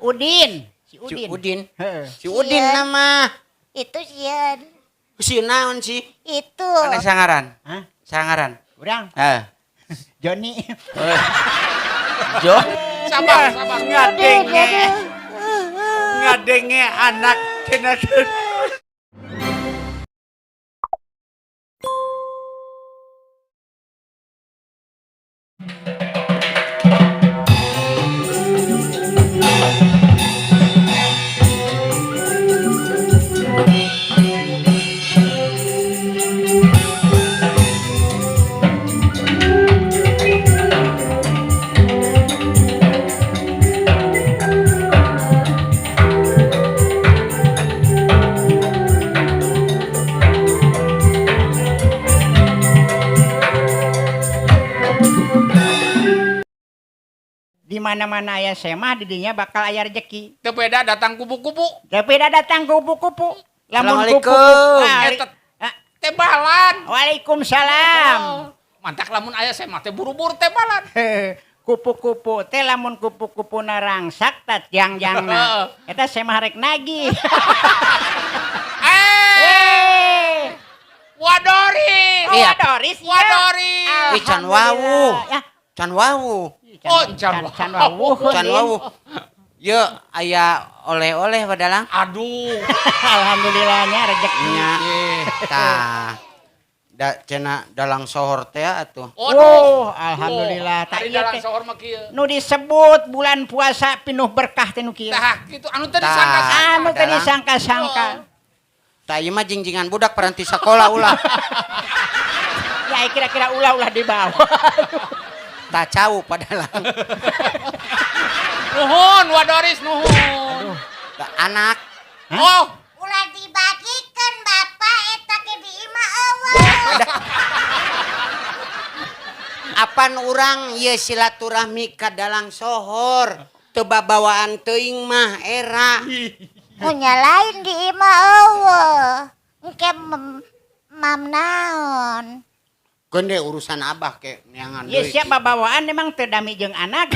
Udin. Si Si Udin. Udin. Heeh. Si Udin Iya. nama. Itu sieun. Si naon sih? Itu. Mana sangaran? Hah? Sangaran. Urang Eh. Joni. Jo. Sabar, sabar. Ngadenge. Ngadenge anak cenah. Di mana-mana aya semah di dinya bakal aya rezeki. Teu beda datang kupu-kupu. Tapi dah datang kupu-kupu. Lamun Assalamualaikum. kupu-kupu. Eta tebalan. Waalaikumsalam. Oh, mantak lamun aya semah teh buru-buru tebalan. Kupu-kupu teh lamun kupu-kupu narangsak tat jang-jangna. Eta semah rek nagih. Eh, Wadoris. Oh, Iya. Doris ya. Wadoris. Ih, can wawu. Ya. Can wawu. Oh, can can wawu. Can wawu. Ye aya oleh-oleh padalang. Aduh. Alhamdulillahnya rezeki. Nya. Eh. Tah. Da cenah dalang sohor teh atuh. Oh, alhamdulillah. Tak Tak ieu dalang teh. sohor mah kieu. Nu disebut bulan puasa pinuh berkah teh nu kieu. Tah kitu anu teu Tah. disangka-sangka. Anu teh Dalang. disangka-sangka. Tah ieu mah jingjingan budak paranti sakola ulah. Ya kira-kira ulah-ulah di bawah. Tah cau padalang. Nuhun Wadoris nuhun. Tah anak. Oh, Ulah dibagikan bapak eta ke di imah eueuh. Apan urang ieu silaturahmi ka dalang sohor. Teu babawaan teuing mah era. Punya lain di imah eueuh. Engke mam naon. Gende urusan abah ke neangan Ya deui. siap babawaan emang teu dami jeung anak.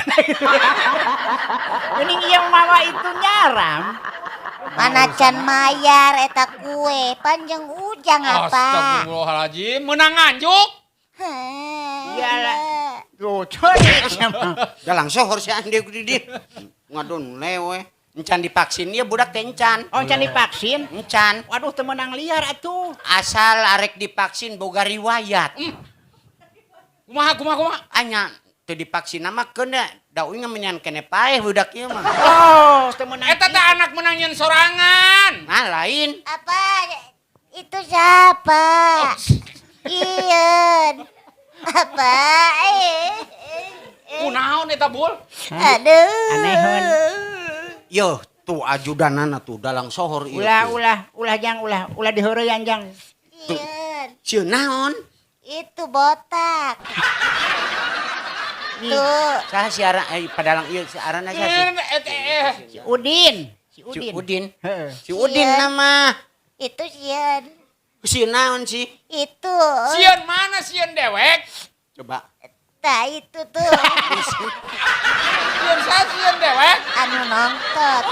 Mending ieu mawa itu nyaram. Mana can mayar eta kue panjang ujang apa? Astagfirullahaladzim, menang nganjuk. Heh. Iyalah. Tuh, curi sama. Dalang sohor si ande di dieu. Ngadon lewe. Encan divaksin ieu budak teh encan. Oh, can divaksin? Encan. Waduh, teu meunang liar atuh. Asal arek divaksin boga riwayat. Kumaha kumaha kumaha. Anya teu divaksin mah keun da uing menyan kene paeh budak ieu mah. Oh, teu meunang. Eta teh anak menang nyen sorangan. Nah lain. Apa itu siapa? Ian. Apa? Kunaon eta bul? Aduh. Anehun. Yo tuh ajudanana tuh dalang sohor ieu. Ulah tuh. ulah ulah jang ulah ulah diheureyan jang. Ian. Sieun naon? Itu botak. Tuh. Saha si aran padalang ieu si aranna saha sih? Si Udin. Si Si Udin. Udin. Heeh. Si Udin Iya. nama. Itu sieun. Sieun naon sih? Itu. Sieun mana sieun dewek? Coba. Tah itu tuh. Sieun saha sieun dewek? Anu nongtot.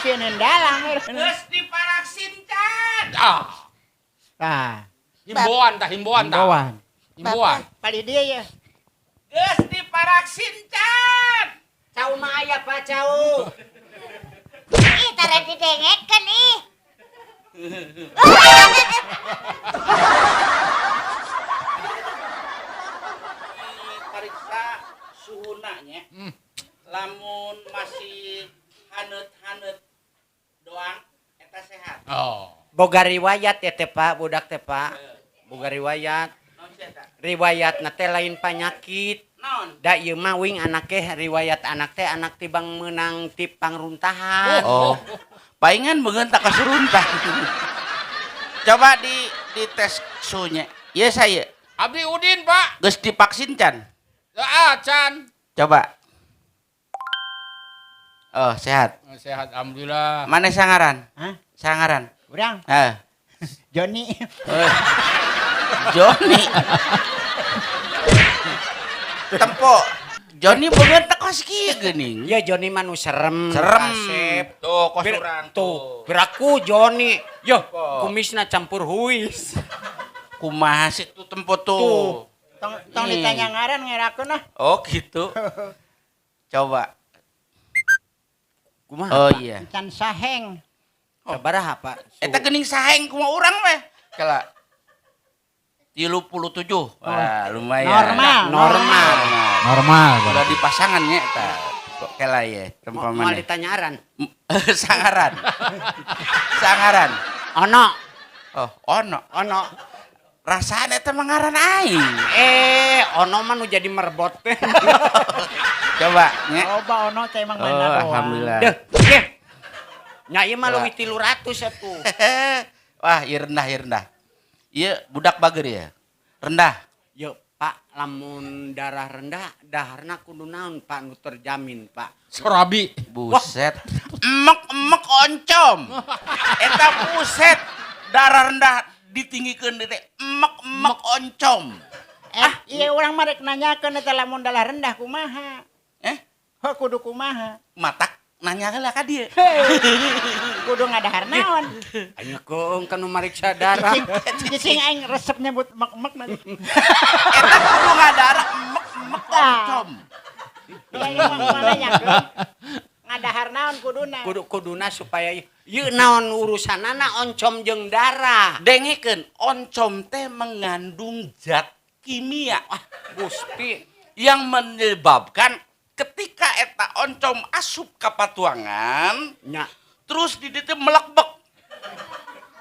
Sieun dalang. Geus diparaksin can. Ah, Tah, himbauan tah himbauan tah. himbauan. Himbauan. Pali dia ya. Geus diparaksin can. Cau mah aya Pak cau. Ih, tara didengekeun ih. Pariksa suhuna nya. Lamun masih haneut-haneut doang eta sehat. Oh. Boga riwayat ya teh Pak, budak teh Pak. Boga riwayat. Naon sih eta? Riwayatna teh lain panyakit. Naon? Da ieu mah wing anak teh riwayat anak teh anak tibang meunang ti pangruntahan. Oh. Paingan beungeun tak kasuruntah. Coba di dites suhunya. Ieu saya. Abdi Udin, Pak. Geus divaksin can? Ah, can. Coba. Oh, sehat. Sehat alhamdulillah. Mana sangaran? Hah? Sangaran. Urang Eh. Joni. Joni. Tempo. Joni beungeut teh kos kieu geuning. Ya Joni mah nu serem. Serem. Kasep. Tuh kos urang Tuh, piraku Joni. Yo, kumisna campur huis. Kumaha sih tuh tempo tuh. Tuh. Tong tong ditanya ngaran ngerakeun ah. Oh gitu. Coba. Kumaha? Oh iya. Can saheng. Sabaraha, Pak? Eta geuning saheng kumaha urang weh. Kala 37. Wah, lumayan. Normal. Normal. Normal. Udah di pasangannya eta. Kok kela ye, tempo Mau mana? ditanyaran. Sangaran. Sangaran. Ono, Oh, ono. ono. Rasaan eta mah ngaran aing. Eh, ono mah nu jadi merbot teh. Coba nya. Coba ono teh emang Oh, mana doang. alhamdulillah. Deh, ye. Nya ieu mah leuwih 300 atuh. Wah, ieu rendah, ieu rendah. Ieu budak bager ya. Rendah. Yo, Pak, lamun darah rendah, daharna kudu naon, Pak, nu terjamin, Pak. Surabi. Buset. Emek-emek oncom. Eta buset. Darah rendah ditinggikeun deui teh. Emek-emek oncom. Eh, iya urang mah rek nanyakeun eta lamun darah rendah kumaha. Eh, Heuh kudu kumaha. Matak nanya heula ka dieu. Kudu ngadahar naon. Aya keung kan nu mariksa darah. Cicing aing resep nyebut mek-mek nanti. Eta kudu ngadarah emek-emek oncom. Iya iya mah nanyakeun. Ngadahar naon kuduna. Kudu kuduna supaya ieu naon urusanana oncom jeung darah. Dengekeun, oncom teh mengandung zat kimia Ah, Gusti. yang menyebabkan ketika eta oncom asup ka patuangan, Nya, terus di dieu teh melekbek.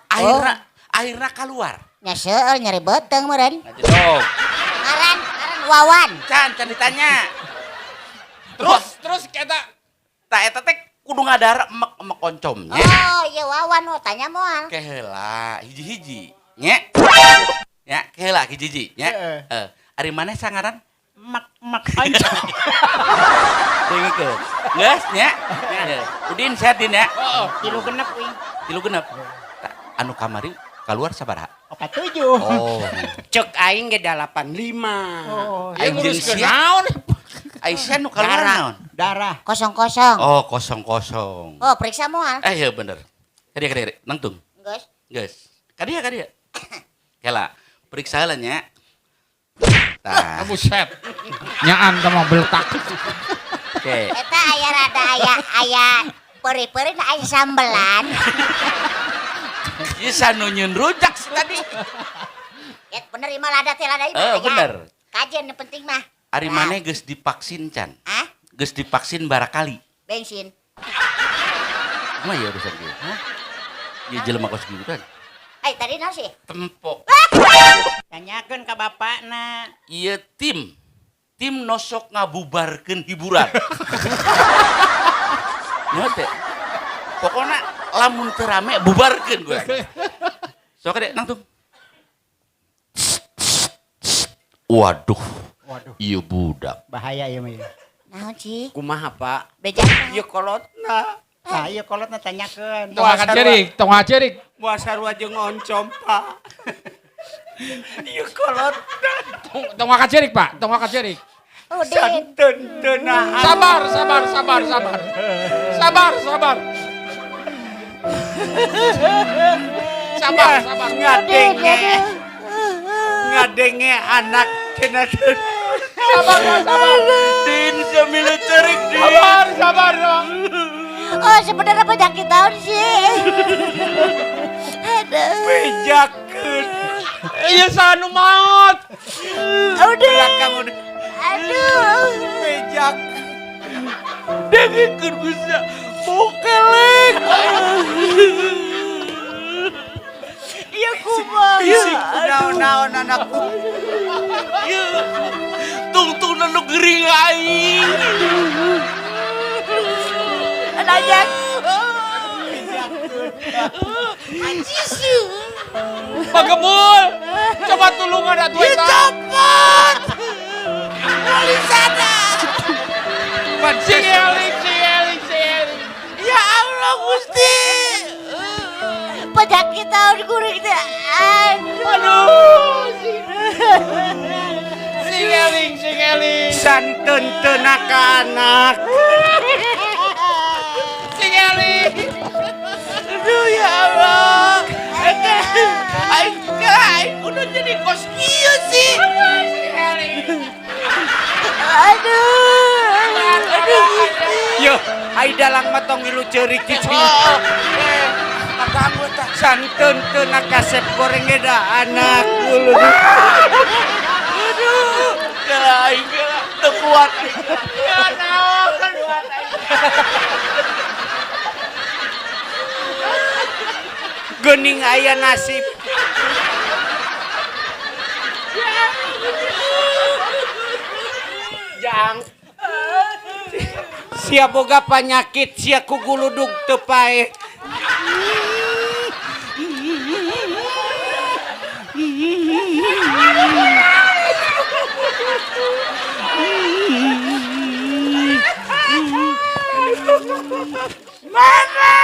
Akhirna akhirna keluar. Nya seueur nyeri beuteung meureun. Ngajedog. Ngaran ngaran Wawan. Can, can ditanya. Terus terus kita Tah eta teh kudu ngadahar emek-emek oncomnya. Oh, iya Wawan oh tanya moal. Ke heula hiji-hiji nya. Nya, ke heula hiji-hiji nya. Heeh. Heeh. Ari maneh sangaran? Mek-mek oncom. Dengekeun. Geus nya. Udin sehat Din ya. 36 uing. 36. Tah, anu kamari keluar sabaraha? 47. Oh. Cek aing ge 85. Oh, ieu Aing jeung nguruskeun sia. naon? Aisyah nu keluar Darah. naon? Darah. Kosong kosong. Oh, kosong kosong. Oh, periksa moal. Eh, iya bener. Kadia kadia, nangtung. Geus. Geus. Kadia kadia. Kela, periksa heula nya. Tah, Buset. Nyaan teh mah beletak. oke. Eta aya rada aya aya peuri-peuri na aya sambelan. Ieu sanu nyeun rujak sih tadi. Ya bener ieu mah lada teh lada ieu mah. Eh, aya. bener. Kajen yang penting mah. Ari maneh geus divaksin can? Hah? Geus divaksin barakali. Bensin. Kumaha ya urusan kieu? Hah? Ieu jelema kos kieu kan. Eh, tadi naon sih? Tempok. Tanyakeun ka bapakna. Ieu tim tim nosok ngabubarkeun hiburan. Nya teh. Pokokna lamun teu rame bubarkeun gue. Sok deh nangtung. Waduh. Waduh, Ieu budak. bahaya ieu mah. ieu. Naon sih? Kumaha, Pak? Beja. Ieu kolotna. Nah, ieu kolotna tanyakeun. Tong angkat cerik, tong angkat cerik. Moal sarua jeung oncom, Pak. Ieu kolotna. Tong tong angkat cerik, Pak. Tong angkat cerik. Udin. Santen teu nahan. Sabar, sabar, sabar, sabar. Sabar, sabar. Sabar, sabar. Ngadenge. Ngadenge anak cenah teu. Sabar, Pak, sabar. Din sambil cerik din. Sabar, sabar, sabar. Oh, sebenarnya penyakit naon sih? Aduh. Bejakeun. Iya sanu maut. Udin. Belakang udah Aduh. bejak. Dengekeun bisa bokelek. Iya kumaha. Bisi kunaon-naon anakku. Ieu tungtung nu gering aing. Nanya. Pak Gemul. Coba tulungan atuh eta. Dicopot. Wali sana. Sing eling, sing eling, sing eling. Ya Allah Gusti. Penyakit naon kuring teh. Aduh. Aduh. Sing eling, sing eling. Santen teu ka anak. Sing eling. Aduh ya Allah. Eta aing kira aing kudu jadi kos kieu sih. Aduh. Aduh. Yo, ai dalang mah tong ngilu ceurik cicing. Oh, kaganggu tah. Santen teu na kasep goreng ge da anak dulu. Aduh. Kira aing kira teu kuat aing. Ya naon. Geuning aya nasib. Jang. Sia boga panyakit, sia ku guludug teu paeh. Mana?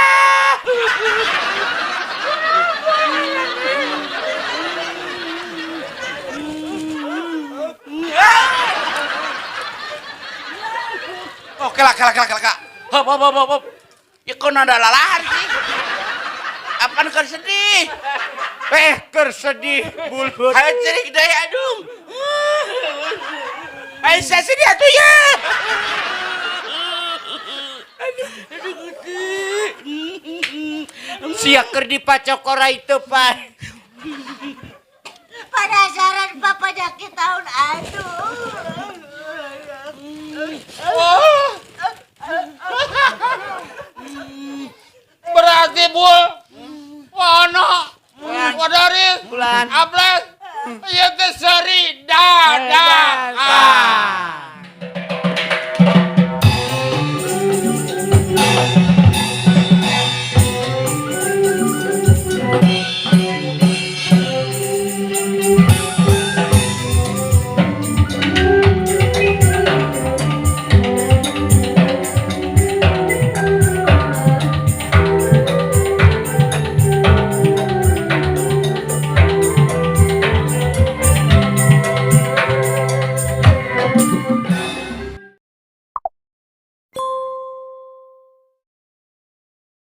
Oh, kelak kelak kelak kelak. Hop hop hop hop, hop. Ya kok nada lalahan sih? Apaan keur sedih? Eh, keur sedih bulut. Hayo cerik deui aduh. Ayo saya sedih atuh ya. Aduh, aduh Gusti. Sia keur dipacok orai teu paeh. Penasaran papa penyakit tahun aduh. Oh. Berarti bul. Wono. Wadaris. Bulan. Ables. Ieu teh seuri dadah. Ah. Ah.